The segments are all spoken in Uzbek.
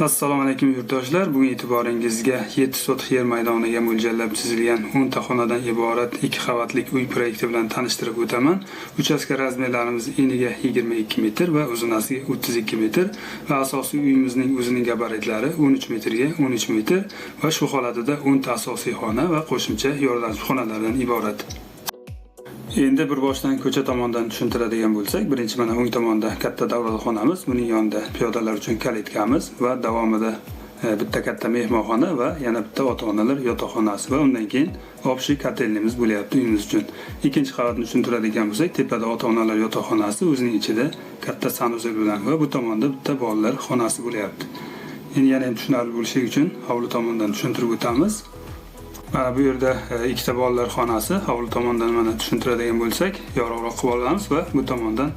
Assalomu alaykum yurtdoshlar. Bugun e'tiboringizga 7 sotix yer maydoniga mo'ljallab chizilgan 10 ta xonadan iborat 2 qavatlik uy proyekti bilan tanishtirib o'taman. Uchastka razmerlarimiz eniga 22 metr va uzunasiga 32 metr va asosiy uyimizning o'zining gabaritlari 13 metrga 13 metr va shu holatida 10 ta asosiy xona va qo'shimcha yordamchi xonalardan iborat. Endi bir boshdan ko'cha tomondan tushuntiradigan bo'lsak, birinchi mana o'ng tomonda katta davlatxonamiz, buning yonida piyodalar uchun kalitkamiz va davomida bitta katta mehmonxona va yana bitta ota-onalar yotoqxonasi va undan keyin общий котельный miz bo'lyapti uyimiz uchun. Ikkinchi qavatni tushuntiradigan bo'lsak, tepada ota-onalar yotoqxonasi o'zining ichida katta санузел bilan va bu tomonda bitta bolalar xonasi bo'lyapti. Endi yana ham tushunarli bo'lishi uchun hovli tomondan tushuntirib o'tamiz. Mana bu yerda ikkita bolalar xonasi, hovli tomondan mana tushuntiradigan bo'lsak, yorug'roq qilib olamiz va bu tomondan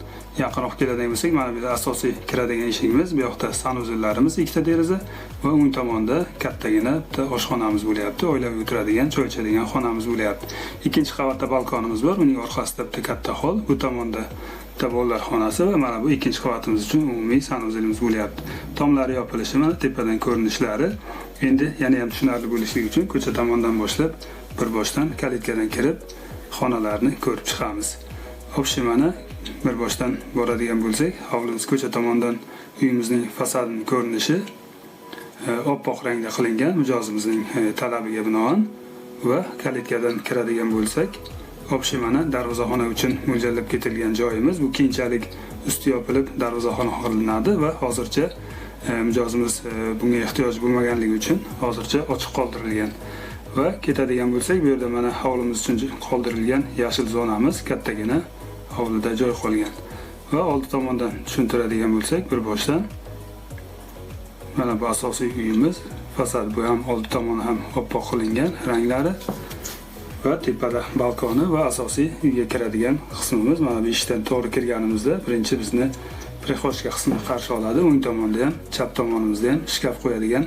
yaqinroq keladigan bo'lsak, mana bu yerda asosiy kiradigan eshigimiz, bu yoqda санузел larimiz, ikkita deraza va o'ng tomonda kattagina bitta oshxonamiz bo'lyapti, oilaviy o'tiradigan, choy ichadigan xonamiz bo'lyapti. Ikkinchi qavatda balkonimiz bor, uning orqasida bitta katta hol, bu tomonda bitta bolalar xonasi va mana bu ikkinchi qavatimiz uchun umumiy санузел imiz bo'lyapti. Tomlari yopilishi, mana tepadan ko'rinishlari. Endi yana ham tushunarli bo'lishligi uchun ko'cha tomondan boshlab bir boshdan kalitkadan kirib xonalarni ko'rib chiqamiz. Общий mana bir boshdan boradigan bo'lsak, hovlimiz ko'cha tomondan uyimizning fasadining ko'rinishi oppoq rangda qilingan mijozimizning talabiga binoan va kalitkadan kiradigan bo'lsak, общий mana darvozaxona uchun mo'ljallab ketilgan joyimiz. Bu keyinchalik usti yopilib darvozaxona qilinadi va hozircha mijozimiz bunga ehtiyoj bo'lmaganligi uchun hozircha ochiq qoldirilgan. Va ketadigan bo'lsak, bu yerda mana hovlimiz uchun qoldirilgan yashil zonamiz, kattagina hovlida joy qolgan. Va oldi tomondan tushuntiradigan bo'lsak, bir boshdan mana bu asosiy uyimiz fasad, bu ham oldi tomoni ham oppoq qilingan ranglari va tepada balkoni va asosiy uyga kiradigan qismimiz. Mana bu eshikdan to'g'ri kirganimizda birinchi bizni прихожка qismi qarshi oladi. O'ng tomonda ham, chap tomonimizda ham shkaf qo'yadigan,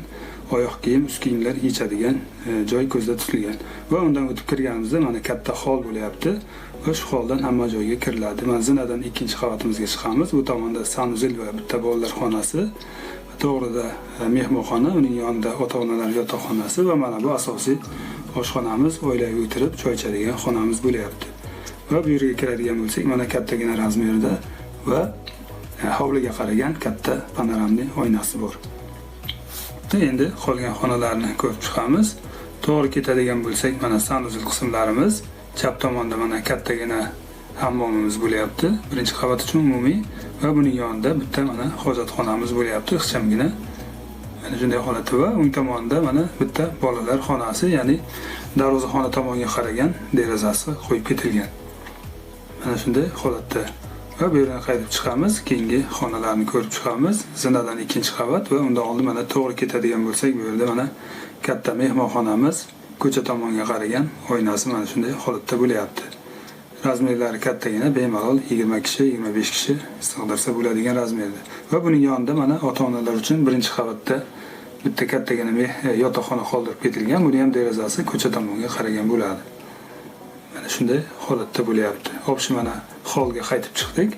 oyoq kiyim, ust kiyimlar yechadigan joy ko'zda tutilgan. Va undan o'tib kirganimizda mana katta hol bo'lyapti va shu holdan hamma joyga kiriladi. Mana zinadan ikkinchi qavatimizga chiqamiz. Bu tomonda санузел va bitta bolalar xonasi, to'g'rida mehmonxona, uning yonida ota-onalar yotoqxonasi va mana bu asosiy oshxonamiz, oilaviy o'tirib choy ichadigan xonamiz bo'lyapti. Va bu yerga kiradigan bo'lsak, mana kattagina razmerda va hovliga qaragan katta панорамный oynasi bor. Endi qolgan xonalarni ko'rib chiqamiz. To'g'ri ketadigan bo'lsak, mana санузел qismlarimiz, chap tomonda mana kattagina hammomimiz bo'lyapti. Birinchi qavat uchun umumiy va buning yonida bitta mana hojatxonamiz bo'lyapti, ixchamgina. Mana shunday holatda va o'ng tomonda mana bitta bolalar xonasi, ya'ni darvozaxona tomonga qaragan derazasi qo'yib ketilgan. Mana shunday holatda. Va bu yerdan qaytib chiqamiz, keyingi xonalarni ko'rib chiqamiz. Zinadan ikkinchi qavat va undan oldin mana to'g'ri ketadigan bo'lsak, bu yerda mana katta mehmonxonamiz, ko'cha tomonga qaragan oynasi mana shunday holatda bo'lyapti. Razmerlari kattagina, bemalol 20 kishi, 25 kishi sig'dirsa bo'ladigan razmerda. Va buning yonida mana ota-onalar uchun birinchi qavatda bitta kattagina yotoqxona qoldirib ketilgan. Buni ham derazasi ko'cha tomonga qaragan bo'ladi. Mana shunday holatda bo'lyapti. Общий mana holga qaytib chiqdik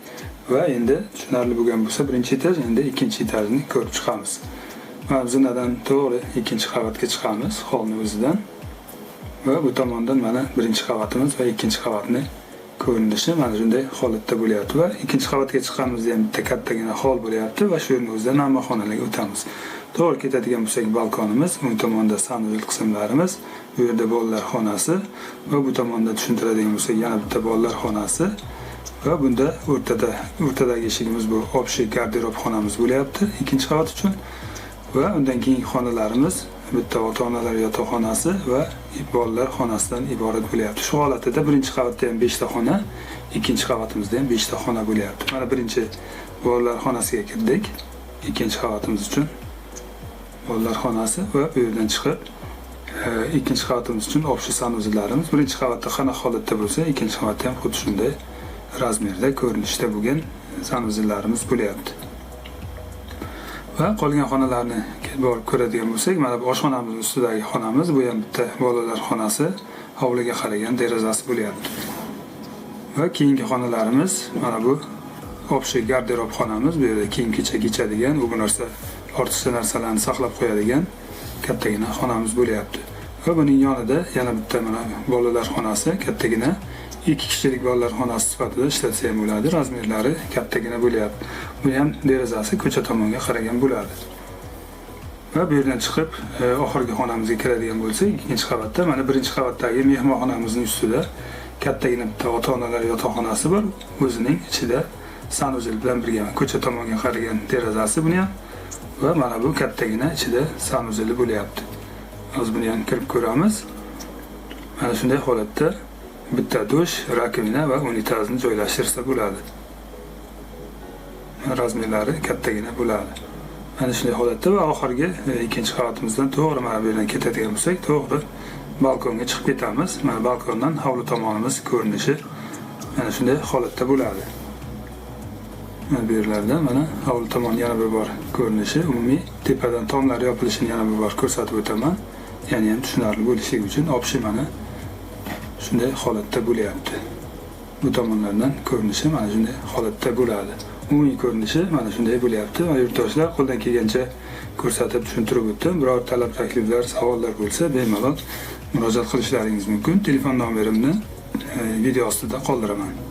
va endi tushunarli bo'lgan bo'lsa, birinchi etaj, endi ikkinchi etajni ko'rib chiqamiz. Mana zinadan to'g'ri ikkinchi qavatga chiqamiz, holni o'zidan. Va bu tomondan mana birinchi qavatimiz va ikkinchi qavatni ko'rinishi mana shunday holatda bo'lyapti va ikkinchi qavatga chiqqanimizda ham bitta kattagina hol bo'lyapti va shu yerni o'zidan hamma xonalarga o'tamiz. To'g'ri ketadigan bo'lsak, balkonimiz, o'ng tomonda санузел qismlarimiz, bu yerda bolalar xonasi va bu tomonda tushuntiradigan bo'lsak, yana bitta bolalar xonasi va bunda o'rtadagi eshigimiz bu общий garderob xonamiz bo'lyapti ikkinchi qavat uchun. Va undan keyingi xonalarimiz bitta ota-onalar yotoqxonasi va bolalar xonasidan iborat bo'lyapti. Shu holatida birinchi qavatda ham 5 ta xona, ikkinchi qavatimizda ham 5 ta xona bo'lyapti. Mana birinchi bolalar xonasiga kirdik. Ikkinchi qavatimiz uchun bolalar xonasi va bu yerdan chiqib ikkinchi qavatimiz uchun общий санузел larimiz. Birinchi qavatda qanaqa holatda bo'lsa, ikkinchi qavatda ham xuddi shunday razmerda, ko'rinishda bo'lgan санузел larimiz bo'lyapti. Va qolgan xonalarni borib ko'radigan bo'lsak, mana bu oshxonamiz ustidagi xonamiz, bu ham bitta bolalar xonasi, hovliga qaragan derazasi bo'lyapti. Va keyingi xonalarimiz mana bu общий garderob xonamiz, bu yerda kiyim kechak yechadigan, u bu narsa Ortiqcha narsalarni saqlab qo'yadigan kattagina xonamiz bo'lyapti. Va buning yonida yana bitta mana bolalar xonasi, kattagina 2 kishilik bolalar xonasi sifatida ishlatsa ham bo'ladi. Razmerlari kattagina bo'lyapti. Buni ham derazasi ko'cha tomonga qaragan bo'ladi. Va bu yerdan chiqib oxirgi xonamizga kiradigan bo'lsak, ikkinchi qavatda mana birinchi qavatdagi mehmonxonamizning ustida kattagina bitta ota-onalar yotoqxonasi bor. O'zining ichida sanuzel bilan birga ko'cha tomonga qaragan derazasi buni ham va mana bu kattagina ichida sanuzeli bo'lyapti. Hozir buni ham kirib ko'ramiz. Mana shunday holatda bitta dush, rakovina va unitazni joylashtirsa bo'ladi. Razmerlari kattagina bo'ladi. Mana shunday holatda va oxirgi ikkinchi qavatimizdan to'g'ri mana bu yerdan ketadigan bo'lsak, to'g'ri balkonga chiqib ketamiz. Mana balkondan hovli tomonimiz ko'rinishi mana shunday holatda bo'ladi. Mana bu yerlarda mana hovli tomon yana bir bor ko'rinishi, umumiy tepadan tomlar yopilishini yana bir bor ko'rsatib o'taman. Ya'ni ham tushunarli bo'lishligi uchun общий mana shunday holatda bo'lyapti. Bu tomonlardan ko'rinishi mana shunday holatda bo'ladi. Umumiy ko'rinishi mana shunday bo'lyapti. Va yurtdoshlar, qo'ldan kelgancha ko'rsatib tushuntirib o'tdim. Biror talab, takliflar, savollar bo'lsa, bemalol murojaat qilishlaringiz mumkin. Telefon nomerimni video ostida qoldiraman.